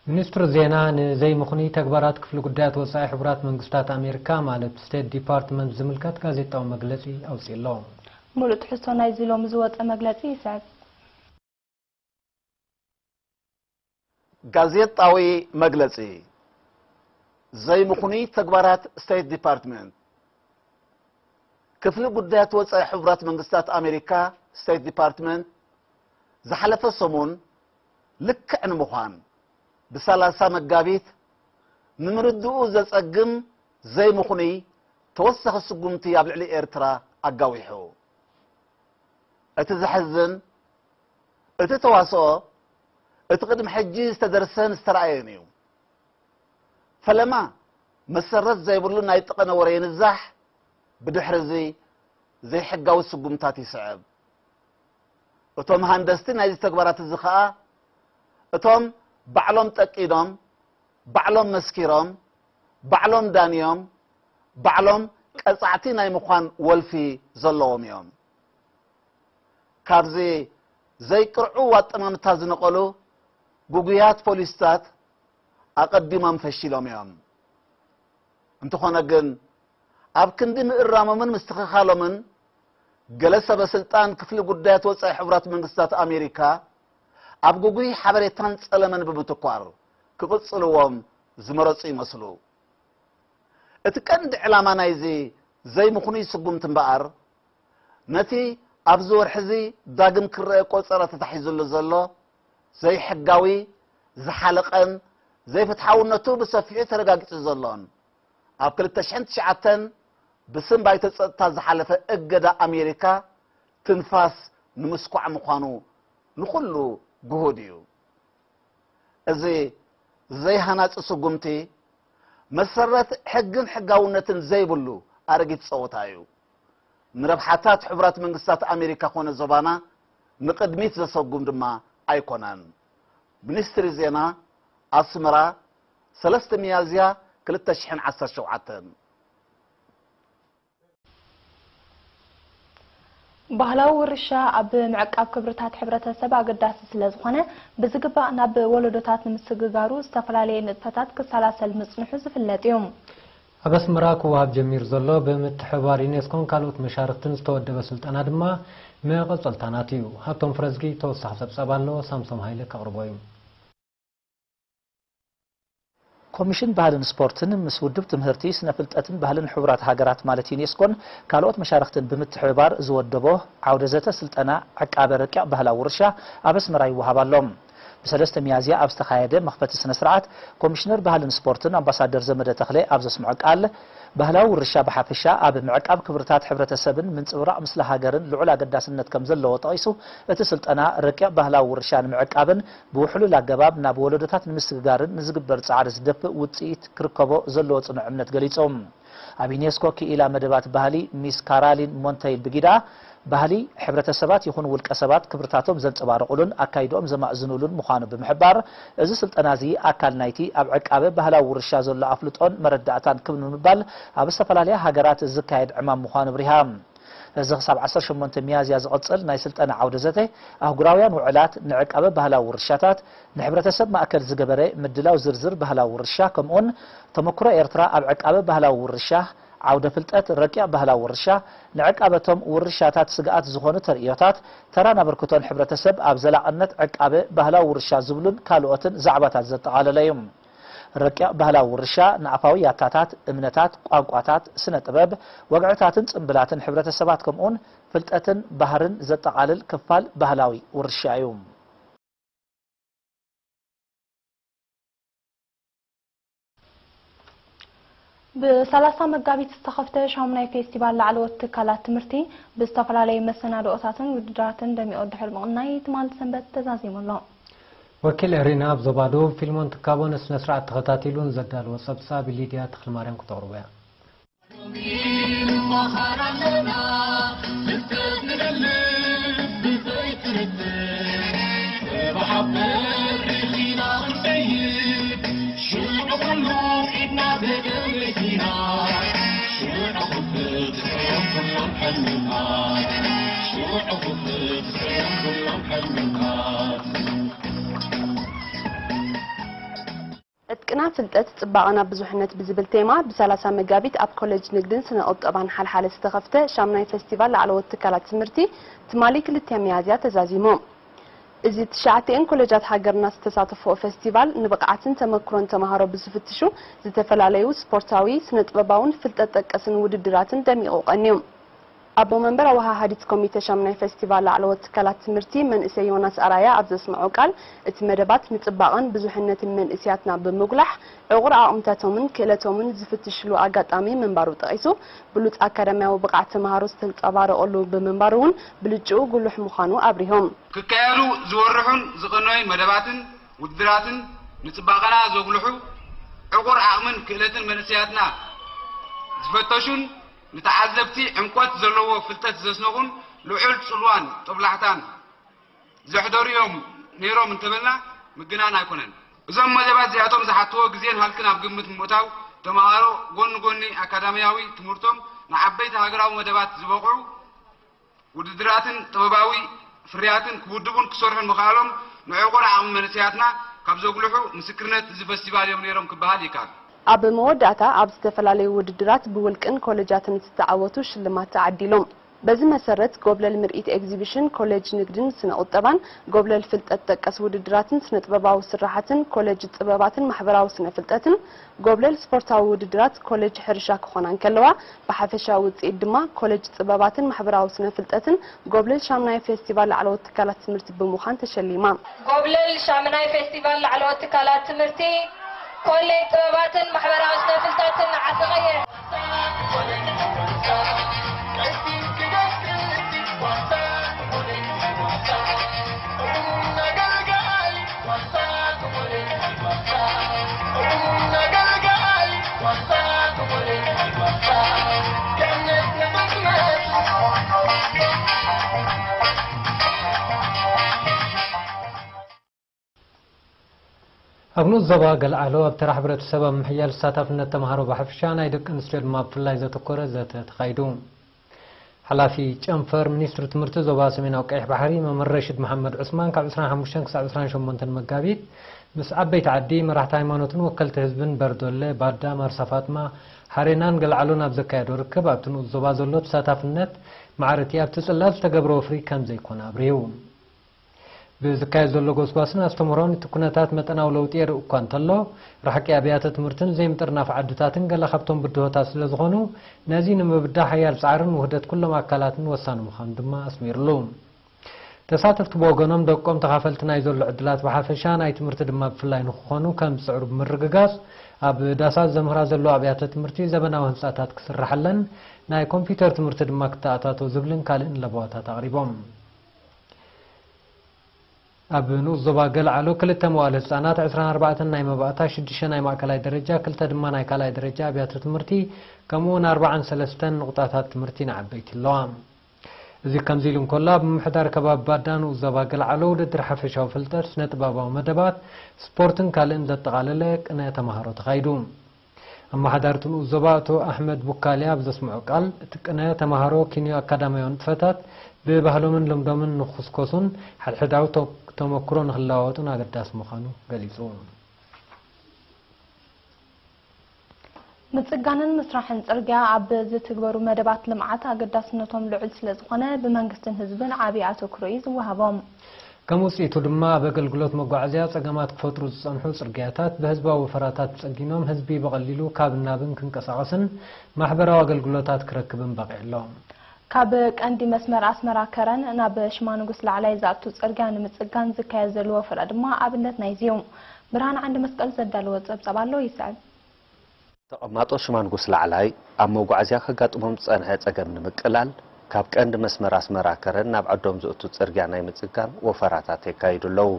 ሚኒስትሪ ዜና ንዘይምኽኑይ ተግባራት ክፍሊ ጉዳያት ወጻኢ ሕቡራት መንግስታት ኣሜሪካ ማለት ስቴት ዲፓርትመንት ዝምልከት ጋዜጣዊ መግለጺ ኣውጺኡ ኣሎ። ሙሉእ ትሕዝቶ ናይዚ ሎሚ ዝወጸ መግለጺ ይስዕብ። ጋዜጣዊ መግለጺ። ዘይምኽኑይ ተግባራት ስቴት ዲፓርትመንት። ክፍሊ ጉዳያት ወጻኢ ሕቡራት መንግስታት ኣሜሪካ ስቴት ዲፓርትመንት ዝሓለፈ ሰሙን ልክዕ ንምዃን ብሰላሳ መጋቢት ንምርድኡ ዘጸግም ዘይምኽኑይ ተወሳኺ ስጉምቲ ኣብ ልዕሊ ኤርትራ ኣጋዊሑ። እቲ ዘሕዝን፣ እቲ ተዋስኦ እቲ ቅድሚ ሕጂ ዝተደርሰን ዝተራእየን እዩ። ፈለማ መሰረት ዘይብሉ ናይ ጠቐነ ወረ ይንዛሕ፣ ብድሕሪ እዚ ዘይሕጋዊ ስጉምታት ይስዕብ። እቶም ሃንደስቲ ናይዚ ተግባራት እዚ ኸኣ እቶም ባዕሎም ጠቂዶም፣ ባዕሎም መስኪሮም፣ ባዕሎም ዳንዮም፣ ባዕሎም ቀጻዕቲ ናይ ምዃን ወልፊ ዘለዎም እዮም። ካብዚ ዘይቅርዑው ኣጠማምታ ዝነቐሉ ግጉያት ፖሊስታት ኣቐዲሞም ፈሺሎም እዮም። እንተኾነ ግን ኣብ ክንዲ ምእራሞምን ምስትኽኻሎምን ገለ ሰበ ስልጣን ክፍሊ ጉዳያት ወጻኢ ሕቡራት መንግስታት ኣሜሪካ ኣብ ግጉይ ሓበሬታን ጸለመን ብምትኳር ክቕጽልዎም ዝመረጹ ይመስሉ። እቲ ቀንዲ ዕላማ ናይዚ ዘይምኽኑይ ስጉምቲ እምበኣር ነቲ ኣብዚ ወርሒ እዚ ዳግም ክረአ ቆጸራ ተታሒዙሉ ዘሎ ዘይሕጋዊ፣ ዝሓለቐን ዘይፍትሓውነቱ ብሰፊሑ ተረጋጊጹ ዘሎን ኣብ ክልተ ሽሕን ትሽዓተን ብስም ባይቶ ጸጥታ ዝሓለፈ እገዳ ኣሜሪካ ትንፋስ ንምስኳዕ ምዃኑ ንኹሉ ግሁድ እዩ። እዚ ዘይሃናጺ ስጉምቲ መሰረት ሕግን ሕጋውነትን ዘይብሉ ኣረጊት ጸወታ እዩ። ንረብሓታት ሕቡራት መንግስታት ኣሜሪካ ኮነ ዞባና ንቕድሚት ዘሰጉም ድማ ኣይኮነን። ሚኒስትሪ ዜና ኣስመራ፣ ሰለስተ ሚያዝያ ክልተ ሽሕን ዓሰርተ ሸውዓተን። ባህላዊ ውርሻ ኣብ ምዕቃብ ክብርታት ሕብረተሰብ ኣገዳሲ ስለ ዝኾነ ብዝግባእ ናብ ወለዶታት ንምስግጋሩ ዝተፈላለየ ንጥፈታት ክሰላሰል ምጽንሑ ዝፍለጥ እዩ። ኣብ ኣስመራ ክወሃብ ጀሚሩ ዘሎ ብምትሕብባር ዩኔስኮን ካልኦት መሻርኽትን ዝተወደበ ስልጠና ድማ መቐጸልታ ናቱ እዩ። ሃብቶም ፍረዝጊ ተወሳኺ ጸብጻብ ኣለዎ፣ ሳምሶም ሃይለ ከቕርቦ እዩ። ኮሚሽን ባህልን ስፖርትን ምስ ውድብ ትምህርቲ፣ ስነ ፍልጠትን ባህልን ሕቡራት ሃገራት ማለት ዩኔስኮን ካልኦት መሻርኽትን ብምትሕብባር ዝወደቦ ዓውደ ዘተ ስልጠና ዕቃበ ረቂቕ ባህላዊ ውርሻ ኣብ ኣስመራ ይወሃብ ኣሎ። ብሰለስተ ሚያዝያ ኣብ ዝተኻየደ መኽፈቲ ስነ ስርዓት ኮሚሽነር ባህልን ስፖርትን ኣምባሳደር ዘመደ ተኽለ ኣብ ዘስምዖ ቃል፣ ባህላዊ ውርሻ ብሓፈሻ ኣብ ምዕቃብ ክብርታት ሕብረተሰብን ምንጽብራቕ ምስሊ ሃገርን ልዑል ኣገዳስነት ከም ዘለዎ ጠቒሱ፣ እቲ ስልጠና ረቂቕ ባህላዊ ውርሻ ንምዕቃብን ብውሕሉል ኣገባብ ናብ ወለዶታት ንምስግጋርን ንዝግበር ጻዕሪ ዝደፍእ ውጽኢት ክርከቦ ዘለዎ ጽኑዕ እምነት ገሊጹ። ኣብ ዩኔስኮ ክኢላ መደባት ባህሊ ሚስ ካራሊን ሞንተይል ብጊዳ፣ ባህሊ ሕብረተሰባት ይኹን ውልቀ ሰባት ክብርታቶም ዘንጸባርቑሉን ኣካይድኦም ዘማእዝኑሉን ምዃኑ ብምሕባር፣ እዚ ስልጠና እዚ ኣካል ናይቲ ኣብ ዕቃበ ባህላዊ ውርሻ ዘሎ ኣፍልጦን መረዳእታን ክብ ንምባል ኣብ ዝተፈላለያ ሃገራት ዝካየድ ዕማም ምዃኑ ኣብሪሃ። እዚ ክሳብ ዓሰርተ ሸሞንተ ሚያዝያ ዝቕጽል ናይ ስልጠና ዓውደ ዘተ፣ ኣህጉራውያን ውዕላት ንዕቃበ ባህላዊ ውርሻታት ንሕብረተሰብ ማእከል ዝገበረ ምድላው ዝርዝር ባህላዊ ውርሻ፣ ከምኡውን ተመክሮ ኤርትራ ኣብ ዕቃበ ባህላዊ ውርሻ፣ ዓውደ ፍልጠት ረቂቕ ባህላዊ ውርሻ፣ ንዕቃበቶም ውርሻታት ስግኣት ዝኾኑ ተርእዮታት፣ ተራን ኣበርክቶን ሕብረተሰብ ኣብ ዘላቕነት ዕቃበ ባህላዊ ውርሻ ዝብሉን ካልኦትን ዛዕባታት ዘጠቓለለ እዩ። ረቂቕ ባህላዊ ውርሻ ንኣፋዊ ያታታት፣ እምነታት፣ ቋንቋታት፣ ስነ ጥበብ፣ ወግዕታትን ጽምብላትን ሕብረተሰባት ከምኡውን ፍልጠትን ባህርን ዘጠቓልል ክፋል ባህላዊ ውርሻ እዩ። ብሰላሳ መጋቢት ዝተኸፍተ ሻሙናይ ፌስቲቫል ላዕለዎት ትካላት ትምህርቲ ብዝተፈላለዩ መሰናድኦታትን ውድድራትን ደሚቑ ድሕሪ ምቕናይ ትማሊ ሰንበት ተዛዚሙ ኣሎ። ወኪል ኤሪና ኣብ ዞባ ደቡብ ፊልሞን ትካቦ ነቲ ስነ ስርዓት ተኸታቲሉ ንዘዳለዎ ጸብጻብ ሊድያ ተኽለማርያም ክተቕርቦ እያ። ዕጥቅና ፍልጠት ጽባቐና ብዙሕነት ብዝብል ቴማ ብ30 መጋቢት ኣብ ኮሌጅ ንግድን ስነ ቁጠባን ሓልሓለ ዝተኸፍተ ሻምናይ ፌስቲቫል ላዕለዎት ትካላት ትምህርቲ ትማሊ ክልተ ሚያዝያ ተዛዚሙ። እዚ ትሽዓቲኤን ኮሌጃት ሃገርና ዝተሳተፍኦ ፌስቲቫል ንብቕዓትን ተመክሮን ተማሃሮ ብዝፍትሹ ዝተፈላለዩ ስፖርታዊ፣ ስነ ጥበባውን ፍልጠት ጠቀስን ውድድራትን ደሚቑ ቀንዩ። ኣቦ መንበር ኣወሃሃዲት ኮሚቴ ሻምናይ ፌስቲቫል ላዕለዎት ትካላት ትምህርቲ መንእሰይ ዮናስ ኣራያ ኣብ ዘስምዖ ቃል፣ እቲ መደባት ንጽባቐን ብዙሕነትን መንእስያትና ብምጉላሕ ዕቑር ዓቕምታቶምን ክእለቶምን ዝፍትሽሉ ኣጋጣሚ ምንባሩ ጠቒሱ፣ ብሉጽ ኣካዳሚያዊ ብቕዓት ተምሃሮ ዝተንጸባረቐሉ ብምንባሩ እውን ብልጭኡ ጉሉሕ ምዃኑ ኣብሪሆም። ክካየዱ ዝወርሑን ዝቐነዩ መደባትን ውድድራትን ንጽባቐና ዘጉልሑ፣ ዕቑር ዓቕምን ክእለትን መንእሰያትና ዝፈተሹን ንተዓዘብቲ ዕምቆት ዘለዎ ፍልጠት ዘስነቑን ልዑል ጽልዋን ጦብላሕታን ዘሕደሩ እዮም ነይሮም እንተበልና ምግናን ኣይኮነን። እዞም መደባት እዚኣቶም ዝሓትዎ ግዜን ሃልክን ኣብ ግምት ብምእታው፣ ተምሃሮ ጎኒ ጎኒ ኣካዳሚያዊ ትምህርቶም ንዓበይቲ ሃገራዊ መደባት ዝበቕዑ ውድድራትን ጥበባዊ ፍርያትን ክውድቡን ክሰርሑን ምኽኣሎም ንዕቑር ዓቕሚ መንእሰያትና ካብ ዘጉልሑ ምስክርነት እዚ ፈስቲቫል እዮም ነይሮም ክበሃል ይከኣል። ኣብ መወዳእታ ኣብ ዝተፈላለዩ ውድድራት ብውልቅን ኮሌጃትን ዝተዓወቱ ሽልማት ተዓዲሎም። በዚ መሰረት ጎብለል ምርኢት ኤግዚቢሽን ኮሌጅ ንግድን ስነ ቁጠባን፣ ጎብለል ፍልጠት ጠቀስ ውድድራትን ስነ ጥበባዊ ስራሓትን ኮሌጅ ጥበባትን ማሕበራዊ ስነ ፍልጠትን፣ ጎብለል ስፖርታዊ ውድድራት ኮሌጅ ሕርሻ ክኾና እንከለዋ፣ ብሓፈሻዊ ውፅኢት ድማ ኮሌጅ ጥበባትን ማሕበራዊ ስነ ፍልጠትን ጎብለል ሻምናይ ፌስቲቫል ላዕለዎት ትካላት ትምህርቲ ብምዃን ተሸሊማ። ጎብለል ሻምናይ ፌስቲቫል ላዕለዎት ትካላት ትምህርቲ ኮሌጅ ጥበባትን ማሕበራዊ ስነ ፍልጠትን ዓሰቐየ። ኣብ ንኡስ ዞባ ገልዓሎ ኣብ ተራ ሕብረተሰብ ኣብ ምሕያል ተሳታፍነት ተምሃሮ ብሓፈሻ ናይ ደቂ ኣንስትዮ ድማ ብፍላይ ዘተኮረ ዘተ ተኻይዱ። ሓላፊ ጨንፈር ሚኒስትሪ ትምህርቲ ዞባ ሰሜናዊ ቀይሕ ባሕሪ መምህር ረሽድ መሓመድ ዑስማን ካብ ዕስራን ሓሙሽተን ክሳብ ዕስራን ሸሞንተን መጋቢት ምስ ዓበይቲ ዓዲ፣ መራሕቲ ሃይማኖትን ወከልቲ ህዝብን በርዶለ፣ ባዳ፣ ማርሳ ፋጥማ፣ ሓሬናን ገልዓሎን ኣብ ዘካየዶ ርክብ ኣብቲ ንኡስ ዞባ ዘሎ ተሳታፍነት ማዕረ እቲ ኣብቲ ጽላት ዝተገብረ ወፍሪ ከም ዘይኮነ ኣብሪሁ። ብዝካየድ ዘሎ ጎስጓስን ኣስተምህሮን እቲ ኩነታት መጠናዊ ለውጢ የርኢ እኳ እንተሎ፣ ራሕቂ ኣብያተ ትምህርትን ዘይምጥርናፍ ዓድታትን ገለ ካብቶም ብድሆታት ስለ ዝኾኑ፣ ነዚ ንምብዳህ ሓያል ጻዕርን ውህደት ኩሎም ኣካላትን ወሳኒ ምዃኑ ድማ ኣስሚርሉ። ተሳተፍቲ ብወገኖም ደቆም ተኻፈልቲ ናይ ዘሎ ዕድላት ብሓፈሻ ናይ ትምህርቲ ድማ ብፍላይ ንክኾኑ ከም ዝጽዕሩ ብምርግጋጽ፣ ኣብ ዳሳት ዘምህራ ዘለዋ ኣብያተ ትምህርቲ ዘበናዊ ህንጻታት ክስራሓለን ናይ ኮምፒውተር ትምህርቲ ድማ ክተኣታቶ ዝብልን ካልእን ለበዋታት ኣቕሪቦም። ኣብ ንኡስ ዞባ ገልዓሎ ክልተ መዋእለ ህጻናት፣ ዕስራን ኣርባዕተን ናይ መባእታ፣ ሽዱሽተ ናይ ማእከላይ ደረጃ፣ ክልተ ድማ ናይ ካልኣይ ደረጃ ኣብያተ ትምህርቲ፣ ከምኡ እውን ኣርባዓን ሰለስተን ንቑጣታት ትምህርቲ ንዓበይቲ ኣለዋ። እዚ ከምዚ ኢሉ እንከሎ፣ ኣብ ምምሕዳር ከባቢ ባዳ ንኡስ ዞባ ገልዓሎ ውድድር ሓፈሻዊ ፍልጠት፣ ስነ ጥበባዊ መደባት፣ ስፖርትን ካልእን ዘጠቓለለ ቅነ ተምሃሮ ተኻይዱ። ኣመሓዳሪ እቲ ንኡስ ዞባ ኣቶ ኣሕመድ ቡካልያ ኣብ ዘስምዖ ቃል፣ እቲ ቅነ ተምሃሮ ኪንዮ ኣካዳሚያዊ ንጥፈታት ብባህሎምን ልምዶምን ንክኹስኮሱን ሓድሕዳዊ ተ-፣ ተመክሮ ንክለዋወጡን ኣገዳሲ ምዃኑ ገሊጹ። ምጽጋንን ምስራሕን ጽርግያ ኣብ ዝትግበሩ መደባት ልምዓት ኣገዳስነቶም ልዑል ስለ ዝኾነ ብመንግስትን ህዝብን ዓቢ ኣተኩሮ እዩ ዝወሃቦም። ከም ውጽኢቱ ድማ ኣብ ኣገልግሎት መጓዓዝያ ጸገማት ክፈጥሩ ዝጸንሑ ጽርግያታት ብህዝባዊ ወፈራታት ጸጊኖም ህዝቢ ብቐሊሉ ካብን ናብን ክንቀሳቐስን ማሕበራዊ ኣገልግሎታት ክረክብን በቒዑ ኣሎ። ካብ ቀንዲ መስመር ኣስመራ ከረን ናብ ሽማንጉስ ላዕላይ ዝኣቱ ጽርግያ ንምጽጋን ዝካየድ ዘሎ ወፈራ ድማ ኣብነት ናይዚ እዩ። ብርሃን ዓንደመስቀል ዘዳለዎ ጸብጻብ ኣሎ ይስዕብ። ተቐማጦ ሽማንጉስ ላዕላይ ኣብ መጓዓዝያ ከጋጥሞም ዝጸንሐ ጸገም ንምቅላል ካብ ቀንዲ መስመር ኣስመራ ከረን ናብ ዓዶም ዝእቱ ጽርግያ ናይ ምጽጋን ወፈራታት የካይዱ ኣለዉ።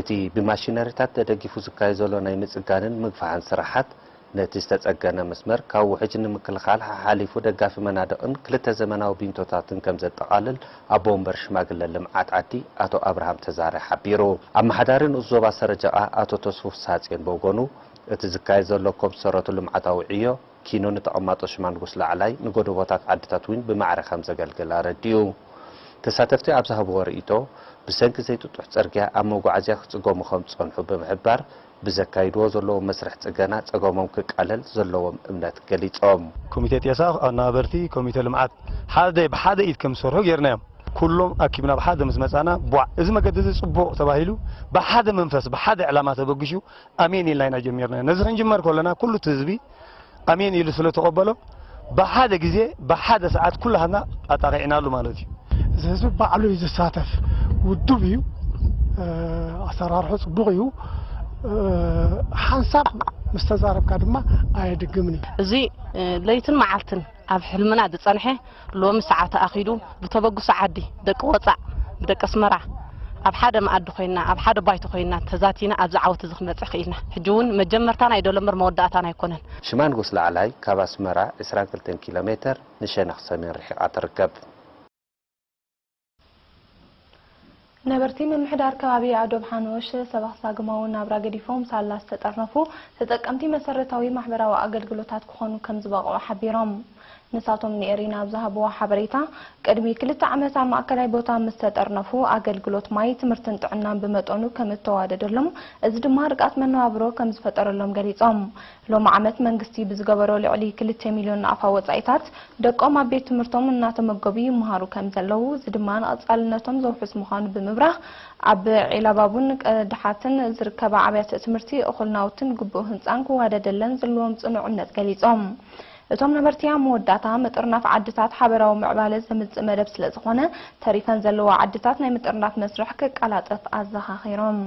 እቲ ብማሽነሪታት ተደጊፉ ዝካየድ ዘሎ ናይ ምጽጋንን ምግፋሕን ስራሓት ነቲ ዝተጸገነ መስመር ካብ ውሕጅ ንምክልኻል ሓሓሊፉ ደጋፊ መናድቕን ክልተ ዘመናዊ ቢንቶታትን ከም ዘጠቓልል ኣቦ ወንበር ሽማግለ ልምዓት ዓዲ ኣቶ ኣብርሃም ተዛረ ሓቢሩ። ኣመሓዳሪ ንኡስ ዞባ ሰረጀቓ ኣቶ ተስፉ ፍስሃጽዮን ብወገኑ እቲ ዝካየድ ዘሎ ኮብ ዝሰረቱ ልምዓታዊ ዕዮ ኪኖ ንተቐማጦ ሽማንጉስ ላዕላይ ንጎደቦታት ዓድታት እውን ብማዕረ ከም ዘገልግል ኣረዲኡ። ተሳተፍቲ ኣብ ዝሃብዎ ርእይቶ፣ ብሰንኪ ዘይጥጡሕ ጽርግያ ኣብ መጓዓዝያ ክጽገሙ ከም ዝጸንሑ ብምሕባር፣ ብዘካይድዎ ዘለዉ መስርሕ ጽገና ጸገሞም ክቃለል ዘለዎም እምነት ገሊጾም። ኮሚቴ ጤሳ፣ ኣናበርቲ ኮሚቴ ልምዓት ሓደ ብሓደ ኢድ ከም ዝሰርሑ ጌርናዮም። ኩሎም ኣኪብና ብሓደ ምስ መጻና፣ ቧዕ፣ እዚ መገዲ እዚ ጽቡቕ ተባሂሉ፣ ብሓደ መንፈስ፣ ብሓደ ዕላማ ተበግሹ ኣሜን ኢልና ኢና ጀሚርና። ነዚ ክንጅመር ከለና ኩሉ እቲ ህዝቢ ኣሜን ኢሉ ስለ ተቐበሎ፣ ብሓደ ግዜ፣ ብሓደ ሰዓት ኩላህና ኣጣቒዕናሉ ማለት እዩ። እዚ ህዝቢ ባዕሉ እዩ ዝሳተፍ፣ ውዱብ እዩ። ኣሰራርሑ ጽቡቕ እዩ። ሓንሳብ ምስ ተዛረብካ ድማ ኣየድግምን እዩ። እዚ ለይትን መዓልትን ኣብ ሕልምና ዝጸንሐ፣ ሎሚ ሰዓት ኣኺሉ ብተበግሶ ዓዲ፣ ደቂ ወጻእ፣ ብደቂ ኣስመራ፣ ኣብ ሓደ መኣዲ ኮይና፣ ኣብ ሓደ ባይቶ ኮይና ተዛቲና ኣብዚ ዓወት እዚ ክንበጽሕ ክኢልና። ሕጂ እውን መጀመርታና እዩ ደሎ እምበር መወዳእታና ኣይኮነን። ሽማንጉስ ላዕላይ ካብ ኣስመራ ዕስራን ክልተን ኪሎ ሜተር ንሸነኽ ሰሜን ርሒቓ ትርከብ። ነበርቲ ምምሕዳር ከባቢ ኣዶብ ሓኖሽ ሰባኽ ሳግማዊ ናብራ ገዲፎም ሳላ ዝተጠርነፉ ተጠቀምቲ መሰረታዊ ማሕበራዊ ኣገልግሎታት ክኾኑ ከም ዝበቕዑ ሓቢሮም። ንሳቶም ንኤሪና ኣብ ዝሃብዎ ሓበሬታ፣ ቅድሚ ክልተ ዓመት ኣብ ማእከላይ ቦታ ምስ ተጠርነፉ ኣገልግሎት ማይ፣ ትምህርትን ጥዕናን ብመጠኑ ከም እተዋደደሎም፣ እዚ ድማ ርግኣት መነባብሮ ከም ዝፈጠረሎም ገሊጾም። ሎሚ ዓመት መንግስቲ ብዝገበሮ ልዕሊ ክልተ ሚልዮን ናቕፋ ወጻኢታት፣ ደቆም ኣብ ቤት ትምህርቶም እናተመገቡ ይመሃሩ ከም ዘለዉ፣ እዚ ድማ ንቐጻልነቶም ዘውሕስ ምዃኑ ብምብራህ፣ ኣብ ዒላባቡን ቀዳሓትን ዝርከባ ኣብያተ ትምህርቲ እኹል ናውትን ግቡእ ህንጻን ክዋደደለን ዘለዎም ጽኑዕ እምነት ገሊጾም። እቶም ነበርቲ ኣብ መወዳእታ፣ ምጥርናፍ ዓድታት ሓበራዊ ምዕባለ ዘምጽእ መደብ ስለ ዝኾነ፣ ተሪፈን ዘለዋ ዓድታት ናይ ምጥርናፍ መስርሕ ክቀላጠፍ ኣዘኻኺሮም።